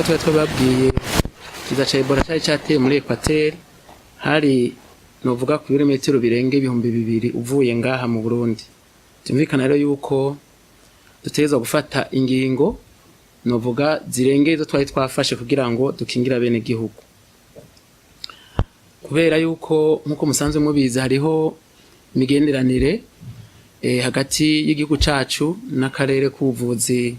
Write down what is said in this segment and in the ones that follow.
Twari twababwiye, ikiza ca Ebola cari cateye muri Equateur, hari novuga ku birometero birenga 2000 uvuye ngaha mu Burundi. Byumvikana rero yuko dutegerezwa gufata ingingo novuga zirengeye izo twari twafashe kugira ngo dukingire abene gihugu, kubera yuko nkuko musanzwe mubizi hariho imigenderanire hagati y'igihugu cacu n'akarere k'ubuvuzi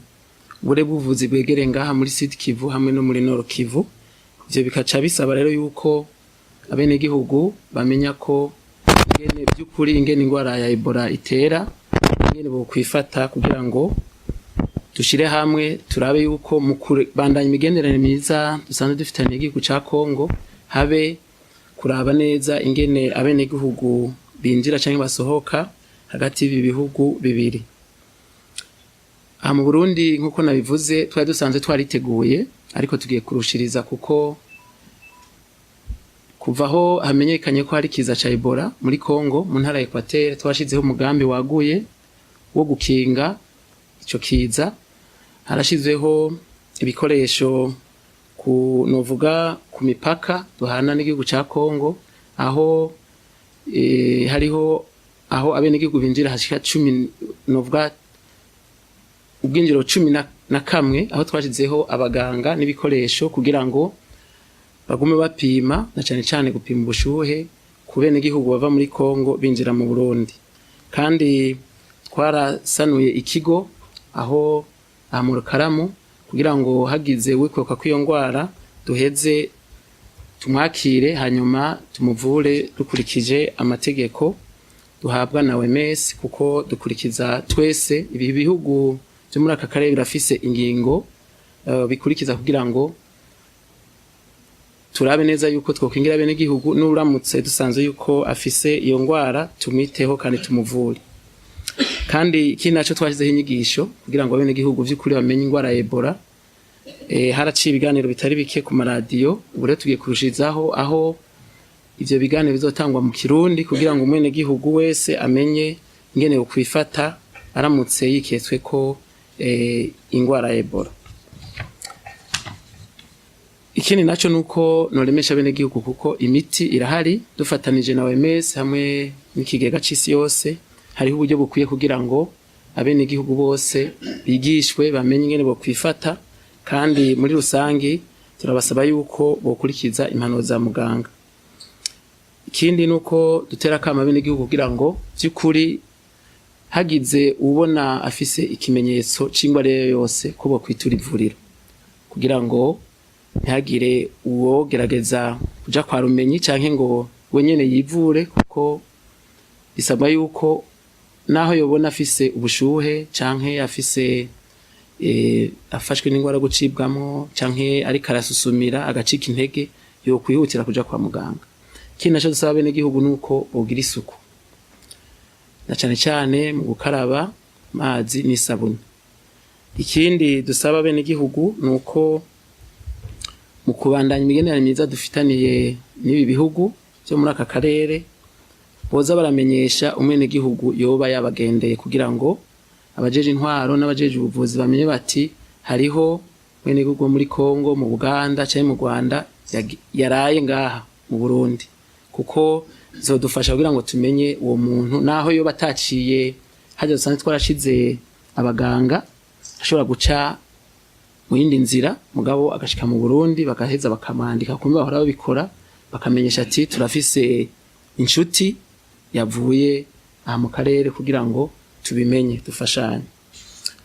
bure buvuzi bwegereye ngaha muri Sud Kivu hamwe no muri Nord Kivu. Ivyo bikaca bisaba rero yuko abenegihugu bamenya ko ingene by'ukuri ingene ingwara ya Ebola itera, ingene bokwifata, kugira ngo dushire hamwe turabe yuko mu kubandanya imigenderanire myiza dusanzwe dufitaniye igihugu ca Kongo, habe kuraba neza ingene abenegihugu binjira canke basohoka hagati y'ibi bihugu bibiri. Aha mu Burundi, nk'uko nabivuze, twari dusanzwe twariteguye, ariko tugiye kurushiriza, kuko kuva aho hamenyekanye ko hari ikiza ca Ebola muri Congo mu ntara ya Equateur, twashizeho umugambi waguye wo gukinga ico kiza. Harashizweho ibikoresho ku novuga ku mipaka duhana n'igihugu ca Congo, aho hariho aho abenegihugu binjira hashika 10, novuga ubwinjiro 11, aho twashizeho abaganga n'ibikoresho kugira ngo bagume bapima, na cane cane gupima ubushuhe ku benegihugu bava muri Congo binjira mu Burundi. Kandi twarasanuye ikigo aho aha mu Rukaramu kugira ngo hagize wikeka kw'iyo ngwara duheze tumwakire, hanyuma tumuvure dukurikije amategeko duhabwa na OMS, kuko dukurikiza twese. Ibi bihugu byo muri aka karere birafise ingingo bikurikiza kugira ngo turabe neza yuko twokingira bene gihugu, n'uramutse dusanzwe yuko afise iyo ngwara tumwiteho kandi tumuvure. Kandi ikindi naco, twashyizeho inyigisho kugira ngo bene gihugu vy'ukuri bamenye ingwara ya Ebola. Haraciye ibiganiro bitari bike ku maradiyo. Ubu rero tugiye kurushizaho, aho ivyo biganiro bizotangwa mu Kirundi kugira ngo umwene gihugu wese amenye ingene yokwifata aramutse yiketswe ko ingwara ya Ebola. Ikindi naco nuko noremesha bene gihugu, kuko imiti irahari. Dufatanije na OMS hamwe n'ikigega c'isi yose, hariho uburyo bukwiye kugira ngo abene gihugu bose bigishwe, bamenye ingene bokwifata. Kandi muri rusangi turabasaba yuko bokurikiza impanuro za muganga. Ikindi nuko dutera akama bene gihugu kugira ngo vy'ukuri hagize ubona afise ikimenyetso c'ingwara iyo yose, ko bokwitura ivuriro, kugira ngo ntihagire uwo gerageza kuja kwa rumenyi canke ngo we nyene yivure, kuko bisabwa yuko naho yobona afise ubushuhe canke afise afashwe n'ingwara yo gucibwamwo canke ariko arasusumira agacika intege, yokwihutira kuja kwa muganga. Ikindi naco dusaba bene gihugu nuko bogira isuku, na cane cane mu gukaraba amazi n'isabuni. Ikindi dusaba bene gihugu nuko mu kubandanya imigenderanire myiza dufitaniye n'ibi bihugu vyo muri aka karere, boza baramenyesha umwenegihugu yoba yabagendeye, kugira ngo abajeje intwaro n'abajeje ubuvuzi bamenye bati hariho umwenegihugu wo muri Kongo, mu Buganda canke mu Rwanda yaraye ngaha mu Burundi, kuko zodufasha kugira ngo tumenye uwo muntu, naho yoba ataciye hajya dusanzwe twarashize abaganga, ashobora guca mu yindi nzira, mugabo agashika mu Burundi, bagaheza bakamwandika kumbe bahora babikora, bakamenyesha ati turafise inshuti yavuye aha mu karere, kugira ngo tubimenye dufashanye.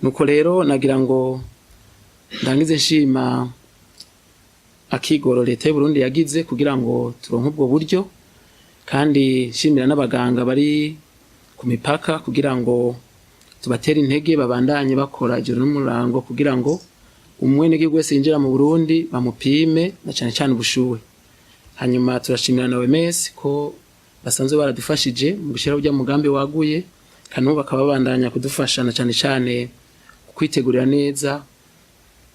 Nuko rero nagira ngo ndangize nshima akigoro leta y'u Burundi yagize kugira ngo turonke ubwo buryo, kandi nshimira n'abaganga bari ku mipaka, kugira ngo tubatere intege babandanye bakora ijoro n'umurango, kugira ngo umwenegihugu wese yinjira mu Burundi bamupime, na cane cane ubushuhe. Hanyuma turashimira na OMS ko basanzwe baradufashije mu gushiraho urya mugambi waguye, kandi n'ubu bakaba babandanya kudufasha, na cane cane kwitegurira neza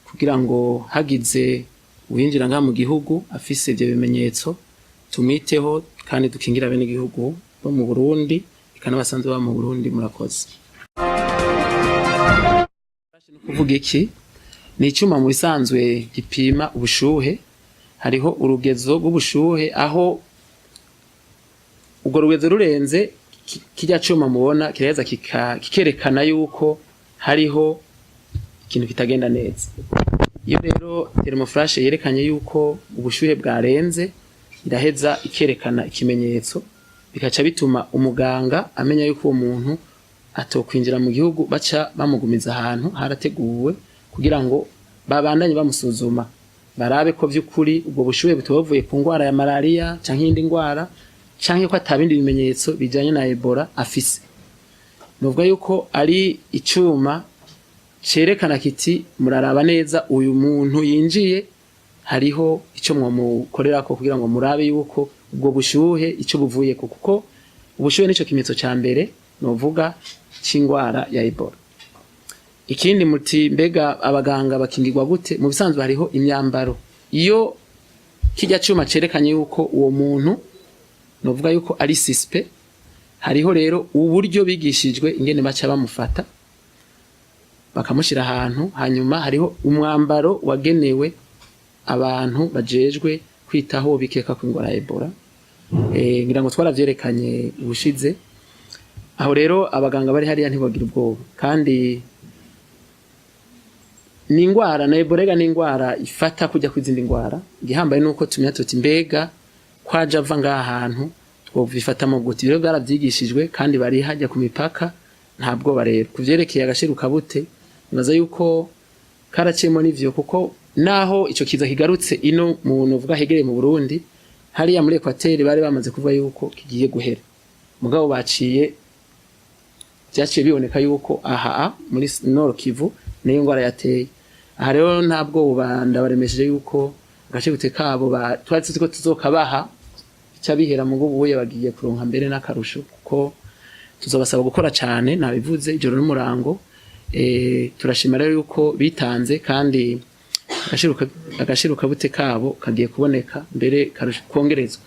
kugira ngo hagize uwinjira ngaha mu gihugu afise ivyo bimenyetso tumwiteho kandi dukingira bene gihugu bo mu Burundi, eka n'abasanzwe baba mu Burundi. Murakoze. Kuvuga iki? Ni icuma mu bisanzwe gipima ubushuhe. Hariho urugezo rw'ubushuhe, aho urwo rugezo rurenze, kirya cuma mubona kiraheza kikerekana yuko hariho ikintu kitagenda neza. Iyo rero thermoflash yerekanye yuko ubushuhe bwarenze, iraheza ikerekana ikimenyetso, bikaca bituma umuganga amenya yuko uwo muntu atokwinjira mu gihugu. Baca bamugumiza ahantu harateguwe kugira ngo babandanye bamusuzuma, barabe ko vy'ukuri ubwo bushuhe butoba buvuye ku ngwara ya malaria canke iyindi ngwara, canke ko atabindi bimenyetso bijanye na Ebola afise. Novuga yuko ari icuma cerekana kiti: muraraba neza uyu muntu yinjiye, hariho ico mwomukorerako kugira ngo murabe yuko ubwo bushuhe ico buvuyeko, kuko ubushuhe nico kimenyetso ca mbere novuga c'ingwara ya Ebola. Ikindi muti: mbega abaganga bakingirwa gute? Mu bisanzwe hariho imyambaro. Iyo kirya cuma cerekanye yuko uwo muntu novuga yuko ari suspect, hariho rero uburyo bigishijwe ingene baca bamufata, bakamushira ahantu. Hanyuma hariho umwambaro wagenewe abantu bajejwe kwitaho bikeka ko ingwara ya Ebola. Ngira ngo twaravyerekanye ubushize. Aho rero abaganga bari hariya ntibagira ubwoba. Kandi ni ingwara na Ebola ni ingwara ifata kujya kw'izindi ngwara. Igihambaye nuko tumenya tuti: mbega kwaje ava ngaha hantu, twobifatamo gute? Rero bwaravyigishijwe kandi bari hajya ku mipaka, nta bwoba. Rero kuvyerekeye agashirukabute, nibaza yuko karaciyemo n'ivyo, kuko naho ico kiza kigarutse ino mu novuga hegereye mu Burundi, hariya muri Equateur bari bamaze kuvuga yuko kigiye guhera. Mugabo baciye byaciye biboneka yuko aha muri Nord Kivu niyo ngwara yateye. Aha rero nta bwoba, ndabaremesheje yuko agashirukabute kabo twari tuzi ko tuzokabaha bica bihera, mu ubuye bagiye kuronka mbere n'akarusho, kuko tuzobasaba gukora cane, nabivuze, ijoro n'umurango. Turashima rero yuko bitanze, kandi agashirukabute kabo kagiye kuboneka mbere kongerezwa.